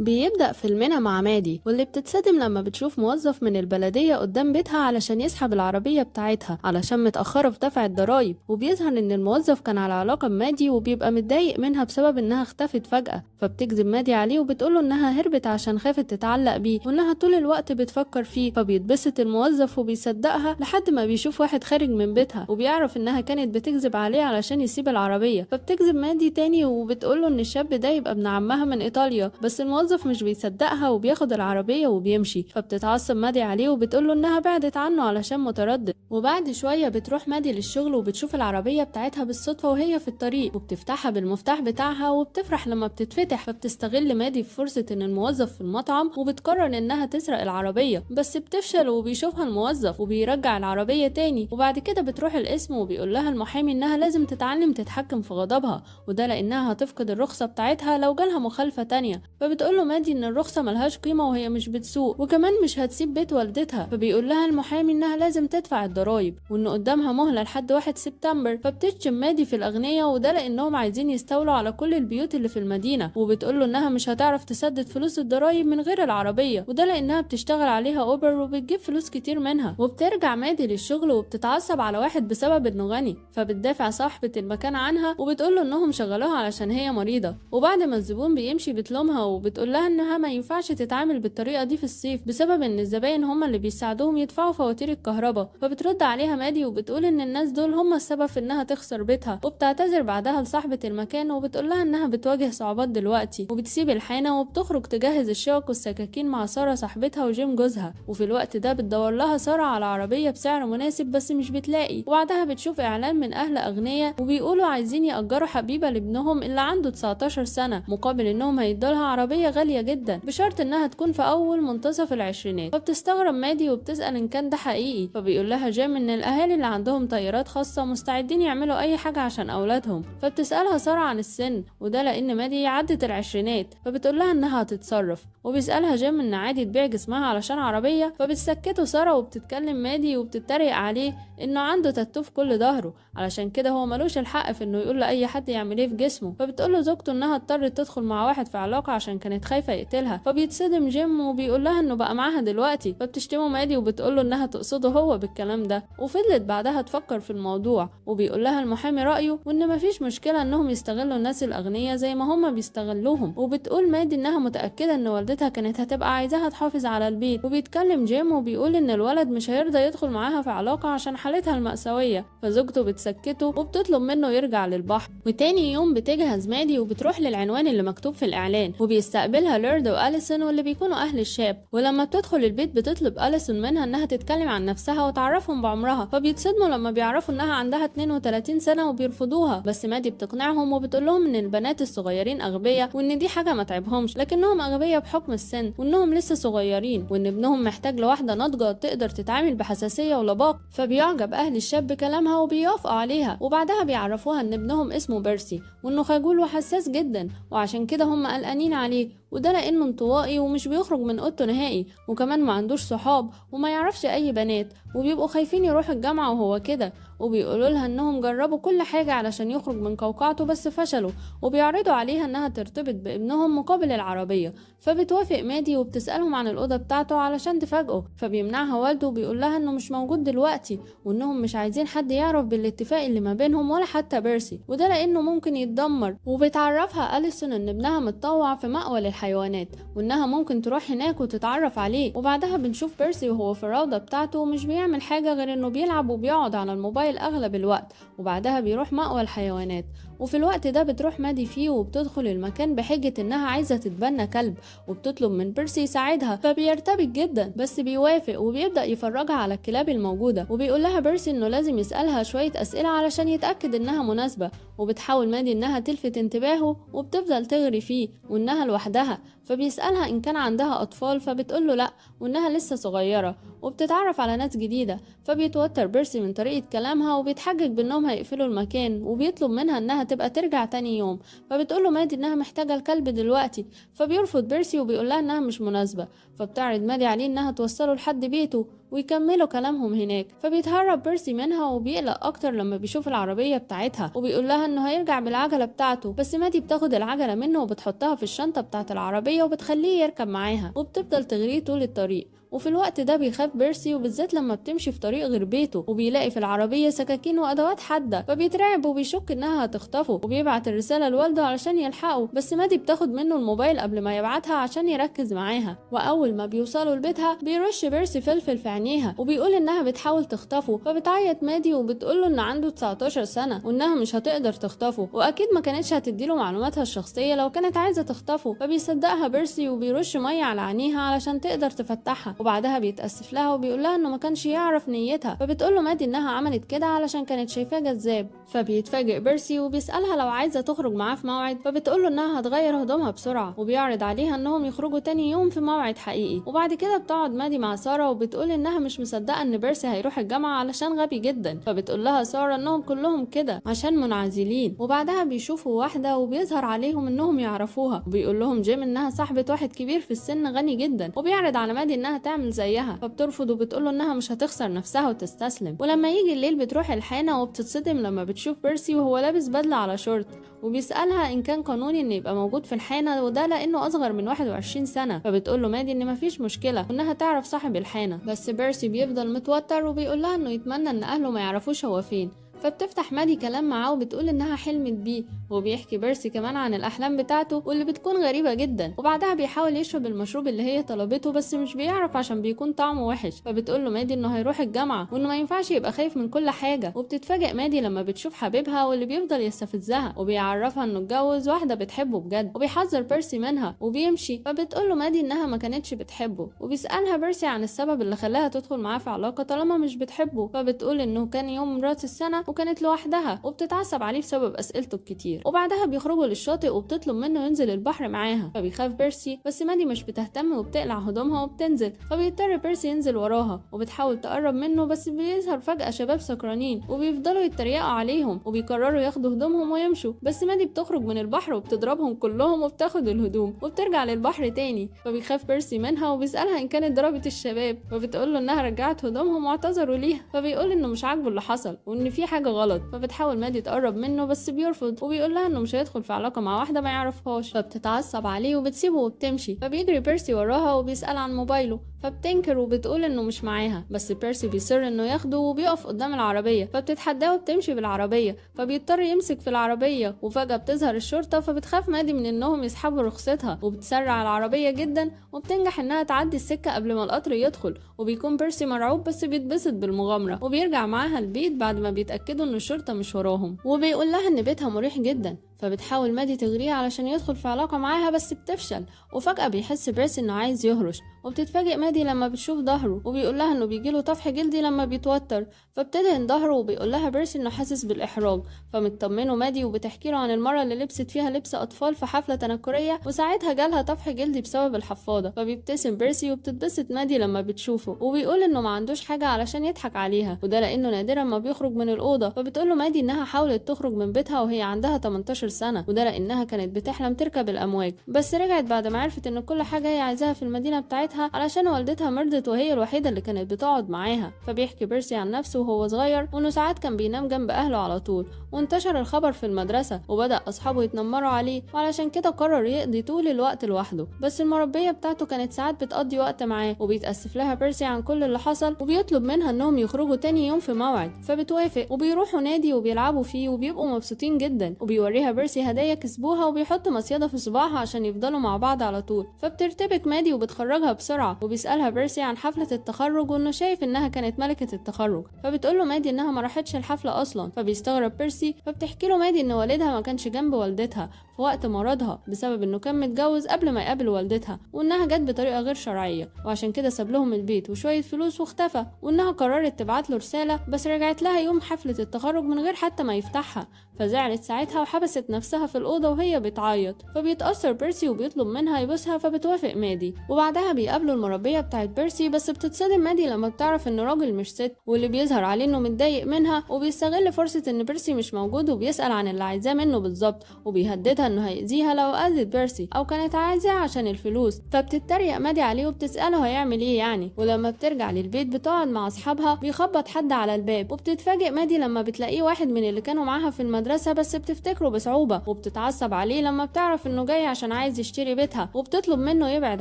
بيبدأ فيلمنا مع مادي، واللي بتتصدم لما بتشوف موظف من البلدية قدام بيتها علشان يسحب العربية بتاعتها علشان متأخرة في دفع الضرايب. وبيظهر ان الموظف كان على علاقة بمادي وبيبقى متضايق منها بسبب انها اختفت فجأة. فبتكذب مادي عليه وبتقوله انها هربت عشان خافت تتعلق بيه وانها طول الوقت بتفكر فيه. فبيتبسط الموظف وبيصدقها لحد ما بيشوف واحد خارج من بيتها وبيعرف انها كانت بتكذب عليه علشان يسيب العربية. فبتكذب مادي تاني وبتقوله ان الشاب ده يبقى ابن عمها من ايطاليا، بس الموظف مش بيصدقها وبياخد العربية وبيمشي. فبتتعصب مادي عليه وبتقوله انها بعدت عنه علشان متردد. وبعد شوية بتروح مادي للشغل وبتشوف العربية بتاعتها بالصدفة وهي في الطريق، وبتفتحها بالمفتاح بتاعها وبتفرح لما بتتفتح. فبتستغل مادي في فرصة ان الموظف في المطعم وبتقرر انها تسرق العربية، بس بتفشل وبيشوفها الموظف وبيرجع العربية تاني. وبعد كده بتروح القسم وبيقول لها المحامي انها لازم تتعلم تتحكم في غضبها، وده لانها هتفقد الرخصة بتاعتها لو جالها مخالفة تانية. فبتقول له مادي ان الرخصة ملهاش قيمة وهي مش بتسوق وكمان مش هتسيب بيت والدتها. فبيقول لها المحامي انها لازم تدفع الضرايب وان قدامها مهلة لحد 1 سبتمبر. فبتشتم مادي في الأغنياء، وده لانهم عايزين يستولوا على كل البيوت اللي في المدينة، وبتقول له انها مش هتعرف تسدد فلوس الضرايب من غير العربية، وده لانها بتشتغل عليها اوبر وبتجيب فلوس كتير منها. وبترجع مادي للشغل وبتتعصب على واحد بسبب انه غني، فبتدافع صاحبة المكان عنها وبتقول له انهم شغلوها علشان هي مريضة. وبعد ما الزبون بيمشي بتلومها وبتقول لها انها ما ينفعش تتعامل بالطريقة دي في الصيف بسبب ان الزباين هم اللي بيساعدوهم يدفعوا فواتير الكهرباء. فبترد عليها مادي وبتقول ان الناس دول هم السبب في انها تخسر بيتها، وبتعتذر بعدها لصاحبة المكان وبتقول لها انها بتواجه صعوبات دلوقتي. وبتسيب الحانة وبتخرج تجهز الشوك والسكاكين مع سارة صاحبتها وجيم جوزها. وفي الوقت ده بتدور لها سارة على عربية بسعر مناسب بس مش بتلاقي. وبعدها بتشوف اعلان من اهل اغنياء وبيقولوا عايزين يأجروا حبيبة لابنهم اللي عنده 19 سنة مقابل انهم هيدولها عربية غالية جدا بشرط انها تكون في اول منتصف العشرينات. فبتستغرب مادي وبتسأل ان كان ده حقيقي، فبيقول لها جيم ان الاهالي اللي عندهم طيارات خاصة مستعدين يعملوا اي حاجة عشان اولادهم. فبتسألها سارة عن السن، وده لان مادي عدت العشرينات، فبتقول لها انها هتتصرف. وبيسألها جيم ان عادي تبيع جسمها علشان عربية، فبتسكته سارة وبتتكلم مادي وبتتريق عليه انه عنده تاتو في كل ظهره علشان كده هو ملوش الحق في انه يقول لاي حد يعمل ايه في جسمه. فبتقول له زوجته انها اضطرت تدخل مع واحد في علاقة عشان كانت خايفة يقتلها. فبيتصدم جيم وبيقول لها انه بقى معاها دلوقتي. فبتشتمه مادي وبتقول له انها تقصده هو بالكلام ده. وفضلت بعدها تفكر في الموضوع، وبيقول لها المحامي رأيه وان مفيش مشكلة انهم يستغلوا الناس الاغنياء زي ما هم بيستغلوهم. وبتقول مادي انها متأكدة ان والدتها كانت هتبقى عايزاها تحافظ على البيت. وبيتكلم جيم وبيقول ان الولد مش هيرضى يدخل معاها في علاقة عشان حالتها المأساوية. فزوجته بتسكته وبتطلب منه يرجع للبحر. وتاني يوم بتجهز مادي وبتروح للعنوان اللي مكتوب في الإعلان، وبيستقبلها لورد وأليسون واللي بيكونوا أهل الشاب. ولما بتدخل البيت بتطلب أليسون منها إنها تتكلم عن نفسها وتعرفهم بعمرها. فبيتصدموا لما بيعرفوا إنها عندها 32 سنة وبيرفضوها، بس مادي بتقنعهم وبتقول لهم إن البنات الصغيرين أغبياء وإن دي حاجة ما تعبهمش، لكنهم أغبياء بحكم السن وإنهم لسه صغيرين وإن ابنهم محتاج لواحدة ناضجة تقدر تتعامل بحساسية ولباقة. فبيعجب أهل الشاب بكلامها وبيوافقوا عليها. وبعدها بيعرفوها إن ابنهم اسمه بيرسي وإنه خجول وحساس جدا وعشان كده هم قلقانين عليه، وده لانه انطوائي ومش بيخرج من اوضته نهائي، وكمان ما عندوش صحاب وما يعرفش اي بنات، وبيبقوا خايفين يروح الجامعة وهو كده. وبيقولوا لها انهم جربوا كل حاجة علشان يخرج من قوقعته بس فشلوا، وبيعرضوا عليها انها ترتبط بابنهم مقابل العربية. فبتوافق مادي وبتسألهم عن الأوضة بتاعته علشان تفاجئه، فبيمنعها والده وبيقول لها انه مش موجود دلوقتي وانهم مش عايزين حد يعرف بالاتفاق اللي ما بينهم ولا حتى بيرسي، وده لانه ممكن يتدمر. وبتعرفها أليسون ان ابنها متطوع في مأوى للحيوانات وانها ممكن تروح هناك وتتعرف عليه. وبعدها بنشوف بيرسي وهو في الروضة بتاعته ومش بيعمل حاجة غير انه بيلعب وبيقعد على الموبايل اغلب الوقت، وبعدها بيروح مأوى الحيوانات. وفي الوقت ده بتروح مادي فيه وبتدخل المكان بحجة انها عايزة تتبنى كلب، وبتطلب من بيرسي يساعدها، فبيرتبك جدا بس بيوافق وبيبدأ يفرجها على الكلاب الموجودة. وبيقول لها بيرسي انه لازم يسألها شوية اسئلة علشان يتأكد انها مناسبة. وبتحاول مادي انها تلفت انتباهه وبتفضل تغري فيه وانها لوحدها، فبيسألها ان كان عندها اطفال فبتقول له لا وانها لسه صغيرة، وبتتعرف على ناس جديدة. فبيتوتر بيرسي من طريقة كلامها وبيتحجج بانهم هيقفلوا المكان، وبيطلب منها انها تبقى ترجع تاني يوم. فبتقول له مادي انها محتاجة الكلب دلوقتي، فبيرفض بيرسي وبيقول لها انها مش مناسبة. فبتعرض مادي عليه انها توصله لحد بيته ويكملوا كلامهم هناك. فبيتهرب بيرسي منها وبيقلق اكتر لما بيشوف العربية بتاعتها، وبيقول لها انه هيرجع بالعجلة بتاعته، بس مادي بتاخد العجلة منه وبتحطها في الشنطة بتاعت العربية. العربية وبتخليه يركب معاها وبتفضل تغريه طول الطريق. وفي الوقت ده بيخاف بيرسي، وبالذات لما بتمشي في طريق غير بيته، وبيلاقي في العربية سكاكين وأدوات حادة، فبيترعب وبيشك إنها هتخطفه، وبيبعت الرسالة لوالده علشان يلحقه، بس مادي بتاخد منه الموبايل قبل ما يبعتها عشان يركز معاها. وأول ما بيوصلوا لبيتها بيرش بيرسي فلفل في عينيها وبيقول إنها بتحاول تخطفه، فبتعيط مادي وبتقول له إن عنده 19 سنة وإنها مش هتقدر تخطفه، وأكيد ما كانتش هتديله معلوماتها الشخصية لو كانت عايزة تخطفه. فبيصدقها بيرسي وبيرش مية على عينيها علشان تقدر تفتحها، وبعدها بيتأسف لها وبيقول لها انه ما كانش يعرف نيتها. فبتقول له مادي انها عملت كده علشان كانت شايفاه جذاب. فبيتفاجئ بيرسي وبيسألها لو عايزة تخرج معاه في موعد، فبتقول له انها هتغير هدومها بسرعة، وبيعرض عليها انهم يخرجوا تاني يوم في موعد حقيقي. وبعد كده بتقعد مادي مع سارة وبتقول انها مش مصدقة ان بيرسي هيروح الجامعة علشان غبي جدا، فبتقول لها سارة انهم كلهم كده عشان منعزلين. وبعدها بيشوفوا واحدة وبيظهر عليهم انهم يعرفوها، وبيقول لهم جيم انها صاحبة واحد كبير في السن غني جدا، وبيعرض على مادي انها تعمل زيها، فبترفض وبتقول له انها مش هتخسر نفسها وتستسلم. ولما يجي الليل بتروح الحانه وبتتصدم لما بتشوف بيرسي وهو لابس بدله على شورت، وبيسالها ان كان قانوني ان يبقى موجود في الحانه، وده لانه اصغر من 21 سنة. فبتقول له مادي ان مفيش مشكلة وانها تعرف صاحب الحانه، بس بيرسي بيفضل متوتر وبيقول لها انه يتمنى ان اهله ما يعرفوش هو فين. فبتفتح مادي كلام معاه وبتقول انها حلمت بيه، وبيحكي بيرسي كمان عن الاحلام بتاعته واللي بتكون غريبة جدا. وبعدها بيحاول يشرب المشروب اللي هي طلبته بس مش بيعرف عشان بيكون طعمه وحش. فبتقول له مادي انه هيروح الجامعة وانه ما ينفعش يبقى خايف من كل حاجة. وبتتفاجئ مادي لما بتشوف حبيبها واللي بيفضل يستفزها، وبيعرفها انه اتجوز واحدة بتحبه بجد، وبيحذر بيرسي منها وبيمشي. فبتقول له مادي انها ما كانتش بتحبه، وبيسالها بيرسي عن السبب اللي خلاها تدخل معاه في علاقة طالما مش بتحبه، فبتقول انه كان يوم راس السنة وكانت لوحدها، وبتتعصب عليه بسبب اسئلته الكتير. وبعدها بيخرجوا للشاطئ وبتطلب منه ينزل البحر معاها، فبيخاف بيرسي بس مادي مش بتهتم وبتقلع هدومها وبتنزل، فبيضطر بيرسي ينزل وراها وبتحاول تقرب منه، بس بيظهر فجأة شباب سكرانين وبيفضلوا يتريقوا عليهم وبيقرروا ياخدوا هدومهم ويمشوا، بس مادي بتخرج من البحر وبتضربهم كلهم وبتاخد الهدوم وبترجع للبحر تاني. فبيخاف بيرسي منها وبيسألها ان كانت ضربت الشباب، فبتقول له انها رجعت هدومهم واعتذروا ليها، فبيقول انه مش عاجبه اللي حصل وان في حاجة غلط. فبتحاول مادي تقرب منه بس بيرفض وبيقول لها انه مش هيدخل في علاقة مع واحدة ما يعرفهاش، فبتتعصب عليه وبتسيبه وبتمشي. فبيجري بيرسي وراها وبيسأل عن موبايله، فبتنكر وبتقول انه مش معاها، بس بيرسي بيصر انه ياخده وبيقف قدام العربية، فبتتحداه وبتمشي بالعربية، فبيضطر يمسك في العربية. وفجاة بتظهر الشرطة، فبتخاف مادي من انهم يسحبوا رخصتها وبتسرع العربية جدا وبتنجح انها تعدي السكة قبل ما القطر يدخل. وبيكون بيرسي مرعوب بس بيتبسط بالمغامره، وبيرجع معاها البيت بعد ما بيتاكدوا ان الشرطة مش وراهم، وبيقول لها ان بيتها مريح جدا. فبتحاول مادي تغريه علشان يدخل في علاقة معاها بس بتفشل. وفجأة بيحس بيرسي انه عايز يهرش، وبتتفاجئ مادي لما بتشوف ظهره، وبيقول لها انه بيجيله طفح جلدي لما بيتوتر، فبتدهن ظهره وبيقول لها بيرسي انه حاسس بالاحراج. فمتطمنه مادي وبتحكي له عن المرة اللي لبست فيها لبس اطفال في حفلة تنكرية وساعتها جالها طفح جلدي بسبب الحفاضة. فبيبتسم بيرسي وبتتبسط مادي لما بتشوفه، وبيقول انه ما عندوش حاجة علشان يضحك عليها، وده لانه نادرا ما بيخرج من الأوضة. فبتقول له مادي انها حاولت تخرج من بيتها وهي عندها 18 سنة، وده لانها كانت بتحلم تركب الامواج، بس رجعت بعد ما عرفت ان كل حاجة هي عايزاها في المدينة بتاعتها علشان والدتها مرضت وهي الوحيدة اللي كانت بتقعد معاها. فبيحكي بيرسي عن نفسه وهو صغير وانه ساعات كان بينام جنب اهله على طول، وانتشر الخبر في المدرسة وبدا اصحابه يتنمروا عليه، وعلشان كده قرر يقضي طول الوقت لوحده، بس المربيه بتاعته كانت ساعات بتقضي وقت معاه. وبيتاسف لها بيرسي عن كل اللي حصل وبيطلب منها انهم يخرجوا تاني يوم في موعد، فبتوافق وبيروحوا نادي وبيلعبوا فيه وبيبقوا مبسوطين جدا. وبيوريها بيرسي هدايا كسبوها وبيحط مصيده في صباعها عشان يفضلوا مع بعض على طول. فبترتبك مادي وبتخرجها بسرعة، وبيسالها بيرسي عن حفلة التخرج وانه شايف انها كانت ملكه التخرج، فبتقول له مادي انها ما راحتش الحفلة اصلا. فبيستغرب بيرسي، فبتحكي له مادي ان والدها ما كانش جنب والدتها في وقت مرضها بسبب انه كان متجوز قبل ما يقابل والدتها، وانها جت بطريقة غير شرعية وعشان كده ساب لهم البيت وشوية فلوس واختفى، وانها قررت تبعت له رسالة بس رجعت لها يوم حفلة التخرج من غير حتى ما يفتحها، فزعلت ساعتها وحبست نفسها في الاوضة وهي بتعيط. فبيتاثر بيرسي وبيطلب منها يبوسها، فبتوافق مادي. وبعدها بيقابلوا بيقابلوا المربية بتاعت بيرسي، بس بتتصدم مادي لما بتعرف انه راجل مش ست، واللي بيظهر عليه انه متضايق منها وبيستغل فرصة ان بيرسي مش موجود وبيسأل عن اللي عايزاه منه بالظبط، وبيهددها انه هيأذيها لو أذت بيرسي او كانت عايزاه عشان الفلوس. فبتتريق مادي عليه وبتسأله هيعمل ايه يعني. ولما بترجع للبيت بتقعد مع اصحابها، بيخبط حد على الباب، وبتتفاجئ مادي لما بتلاقيه واحد من اللي كانوا معاها في المدرسة، بس بتفتكره بصعوبة وبتتعصب عليه لما بتعرف انه جاي عشان عايز يشتري بيتها، وبتطلب منه يبعد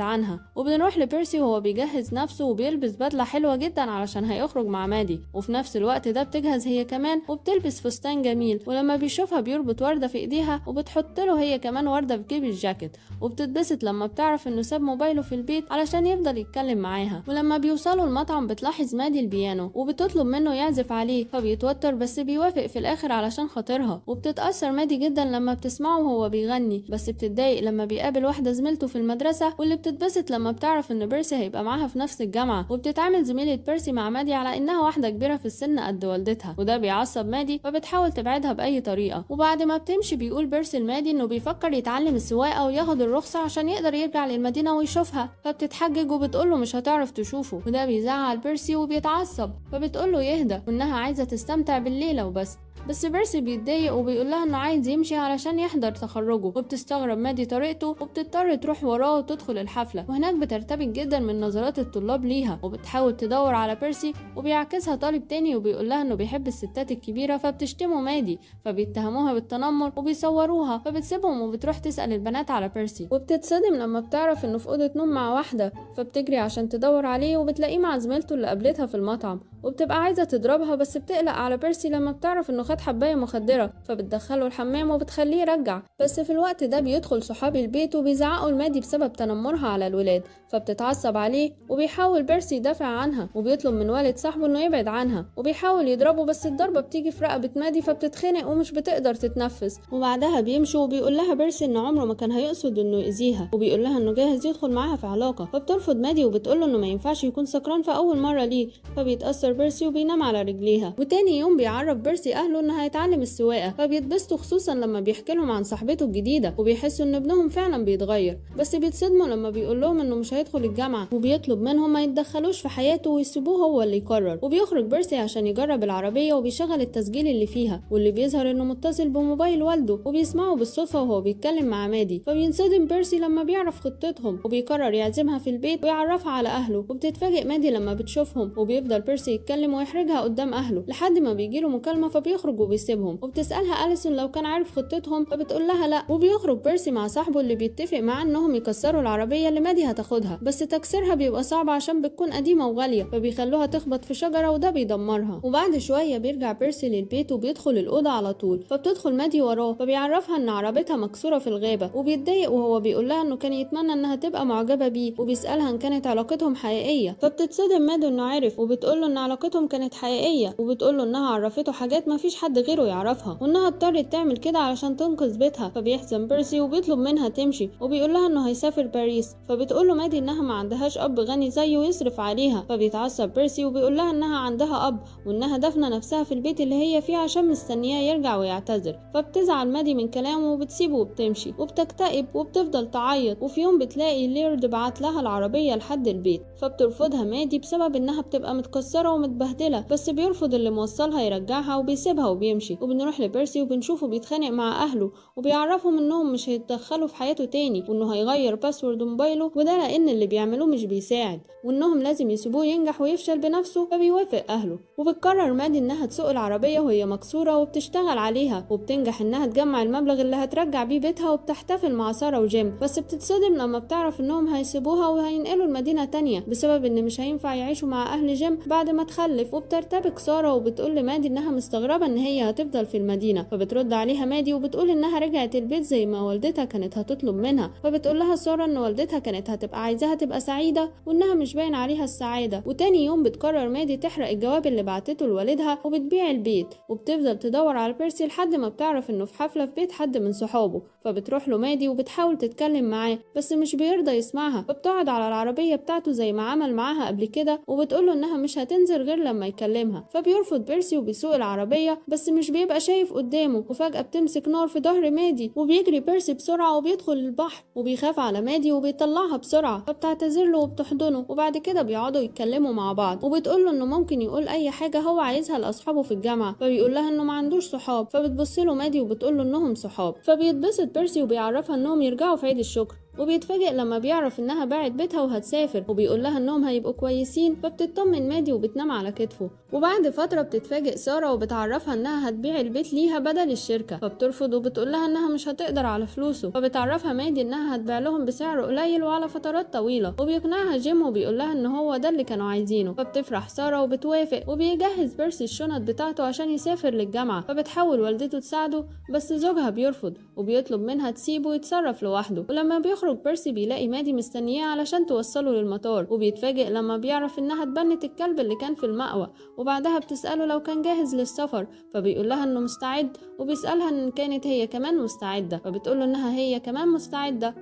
عنها. وبنروح لبيرسي وهو بيجهز نفسه وبيلبس بدلة حلوة جدا علشان هيخرج مع مادي، وفي نفس الوقت ده بتجهز هي كمان وبتلبس فستان جميل، ولما بيشوفها بيربط وردة في ايديها وبتحط له هي كمان وردة في جيب الجاكيت، وبتتبسط لما بتعرف انه ساب موبايله في البيت علشان يفضل يتكلم معاها. ولما بيوصلوا المطعم بتلاحظ مادي البيانو وبتطلب منه يعزف عليه، فبيتوتر بس بيوافق في الاخر علشان خاطرها. وبتتأثر مادي جدا لما بتسمعه وهو بيغني، بس بتتضايق لما بيقابل واحدة زميلته في المدرسة، واللي بتتبسط لما بتعرف ان بيرسي هيبقى معاها في نفس الجامعة. وبتتعامل زميلة بيرسي مع مادي على انها واحدة كبيرة في السن قد والدتها، وده بيعصب مادي فبتحاول تبعدها بأي طريقة. وبعد ما بتمشي بيقول بيرسي لمادي انه بيفكر يتعلم السواقة وياخد الرخصة عشان يقدر يرجع للمدينة ويشوفها، فبتتحجج وبتقوله مش هتعرف تشوفه، وده بيزعل بيرسي وبيتعصب، فبتقوله يهدى وانها عايزة تستمتع بالليلة وبس. بس بيرسي بيتضايق وبيقول لها انه عايز يمشي علشان يحضر تخرجه، وبتستغرب مادي طريقته وبتضطر تروح وراه وتدخل الحفلة. وهناك بترتبك جدا من نظرات الطلاب ليها، وبتحاول تدور على بيرسي وبيعكسها طالب تاني وبيقول لها انه بيحب الستات الكبيرة، فبتشتمه مادي، فبيتهموها بالتنمر وبيصوروها، فبتسيبهم وبتروح تسأل البنات على بيرسي. وبتتصدم لما بتعرف انه في أوضة نوم مع واحدة، فبتجري عشان تدور عليه وبتلاقيه مع زميلته اللي قابلتها في المطعم، وبتبقى عايزة تضربها بس بتقلق على بيرسي لما بتعرف انه خد حباية مخدرة، فبتدخله الحمام وبتخليه يرجع. بس في الوقت ده بيدخل صحابي البيت وبيزعقوا لمادي بسبب تنمرها على الولاد، فبتتعصب عليه وبيحاول بيرسي يدافع عنها، وبيطلب من والد صاحبه انه يبعد عنها، وبيحاول يضربه بس الضربة بتيجي في رقبة مادي فبتتخنق ومش بتقدر تتنفس. وبعدها بيمشوا وبيقول لها بيرسي ان عمره ما كان هيقصد انه يأذيها، وبيقول لها انه جاهز يدخل معاها في علاقة، فبترفض مادي وبتقول له انه ما ينفعش يكون سكران في اول مرة ليه، فبيتأثر بيرسي وبينام على رجليها. وتاني يوم بيعرف بيرسي اهله انه هيتعلم السواقة، فبيتبسطوا خصوصا لما بيحكي لهم عن صاحبته الجديدة، وبيحسوا ان ابنهم فعلا بيتغير، بس بيتصدموا لما بيقول لهم انه مش هيدخل الجامعة، وبيطلب منهم ما يتدخلوش في حياته ويسيبوه هو اللي يقرر. وبيخرج بيرسي عشان يجرب العربية وبيشغل التسجيل اللي فيها، واللي بيظهر انه متصل بموبايل والده، وبيسمعه بالصدفة وهو بيتكلم مع مادي، فبينصدم بيرسي لما بيعرف خطتهم، وبيقرر يعزمها في البيت ويعرفها على اهله. وبتتفاجئ مادي لما بتشوفهم، وبيفضل بيرسي يتكلم ويحرجها قدام اهله لحد ما بيجيله مكالمة فبيخرج وبيسيبهم. وبتسألها أليسون لو كان عارف خطتهم، فبتقول لها لا. وبيخرج بيرسي مع صاحبه اللي بيتفق معاه انهم يكسروا العربية اللي مادي هتاخدها، بس تكسيرها بيبقى صعب عشان بتكون قديمة وغالية، فبيخلوها تخبط في شجرة وده بيدمرها. وبعد شوية بيرجع بيرسي للبيت وبيدخل الأوضة على طول، فبتدخل مادي وراه، فبيعرفها ان عربيتها مكسورة في الغابة، وبيتضايق وهو بيقول لها انه كان يتمنى انها تبقى معجبة بيه، وبيسألها ان كانت علاقتهم حقيقية، فبتتصدم مادي انه عرف، وبتقول له ان علاقتهم كانت حقيقية، وبتقول له انها عرفته حاجات ما فيش حد غيره يعرفها، وانها اضطرت تعمل كده علشان تنقذ بيتها. فبيحزن بيرسي وبيطلب منها تمشي، وبيقول لها انه هيسافر باريس، فبتقول له مادي انها ما عندهاش اب غني زيه يصرف عليها، فبيتعصب بيرسي وبيقول لها انها عندها اب، وانها دفنه نفسها في البيت اللي هي فيه عشان مستنياه يرجع ويعتذر. فبتزعل مادي من كلامه وبتسيبه وبتمشي، وبتكتئب وبتفضل تعيط. وفي يوم بتلاقي ليرد بعت لها العربية لحد البيت، فبترفضها مادي بسبب انها بتبقى متكسره ومتبهدله، بس بيرفض اللي موصلها يرجعها وبيسيبها وبيمشي. وبنروح لبيرسي وبنشوفه بيتخانق مع اهله، وبيعرفهم انهم مش هيتدخلوا في حياته تاني، وانه هيغير password موبايله، وده لان اللي بيعملوه مش بيساعد، وانهم لازم يسيبوه ينجح ويفشل بنفسه، فبيوافق اهله. وبتقرر مادي انها تسوق العربية وهي مكسورة، وبتشتغل عليها، وبتنجح انها تجمع المبلغ اللي هترجع بيه بيتها، وبتحتفل مع ساره وجيم، بس بتتصدم لما بتعرف انهم هيسيبوها وهينقلوا المدينة تانية بسبب ان مش هينفع يعيشوا مع اهل جيم بعد ما تخلف. وبترتبك ساره وبتقول لمادي انها مستغربه ان هي هتفضل في المدينة، فبترد عليها مادي وبتقول انها رجعت البيت زي ما والدتها كانت هتطلب منها، فبتقول لها ساره ان والدتها كانت هتبقى عايزاها تبقى سعيدة وانها مش باين عليها السعادة. وتاني يوم بتقرر مادي تحرق الجواب اللي بعتته لوالدها وبتبيع البيت، وبتفضل تدور على بيرسي لحد ما بتعرف انه في حفلة في بيت حد من صحابه. فبتروح له مادي وبتحاول تتكلم معاه بس مش بيرضى يسمعها، فبتقعد على العربية بتاعته زي ما عمل معاها قبل كده وبتقوله إنها مش هتنزل غير لما يكلمها. فبيرفض بيرسي وبيسوق العربية بس مش بيبقى شايف قدامه، وفجأة بتمسك نار في ظهر مادي وبيجري بيرسي بسرعة وبيدخل البحر وبيخاف على مادي وبيطلعها بسرعة، فبتعتذر له وبتحضنه. وبعد كده بيقعدوا يتكلموا مع بعض وبتقول له إنه ممكن يقول أي حاجة هو عايزها لأصحابه في الجامعة، فبيقول لها إنه ما عندوش صحاب، فبتبص له مادي وبتقول له إنهم صحاب. فبيتبسط بيرسي وبيعرفها إنهم يرجعوا في عيد الشكر، وبيتفاجئ لما بيعرف إنها باعت بيتها وهتسافر، وبيقول لها إنهم هيبقوا كويسين، فبتطمن مادي وبتنام على كتفه. وبعد فترة بتتفاجئ سارة وبتعرفها إنها هتبيع البيت ليها بدل الشركة، فبترفض وبتقول لها إنها مش هتقدر على فلوسه، فبتعرفها مادي إنها هتبيع لهم بسعر قليل وعلى فترات طويلة، وبيقنعها جيم وبيقول لها إن هو ده اللي كانوا عايزينه، فبتفرح سارة وبتوافق. وبيجهز بيرسي الشنط بتاعته عشان يسافر للجامعة، فبتحاول والدته تساعده بس زوجها بيرفض وبيطلب منها تسيبه يتصرف لوحده. ولما بيخرج بيرسي بيلاقي مادي مستنياه علشان توصله للمطار، وبيتفاجئ لما بيعرف انها اتبنت الكلب اللي كان في المأوى، وبعدها بتسأله لو كان جاهز للسفر، فبيقول لها انه مستعد، وبيسألها ان كانت هي كمان مستعدة، فبتقوله انها هي كمان مستعدة.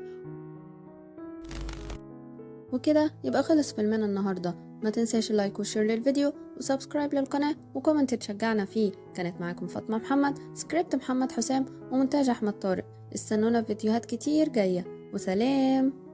وكده يبقى خلص فيلمنا النهاردة. ما تنساش ال like وال share للفيديو و subscribe للقناة و comment تشجعنا فيه. كانت معاكم فاطمة محمد، سكريبت محمد حسام، ومونتاج أحمد طارق. استنونا في فيديوهات كتير جاية، وسلام.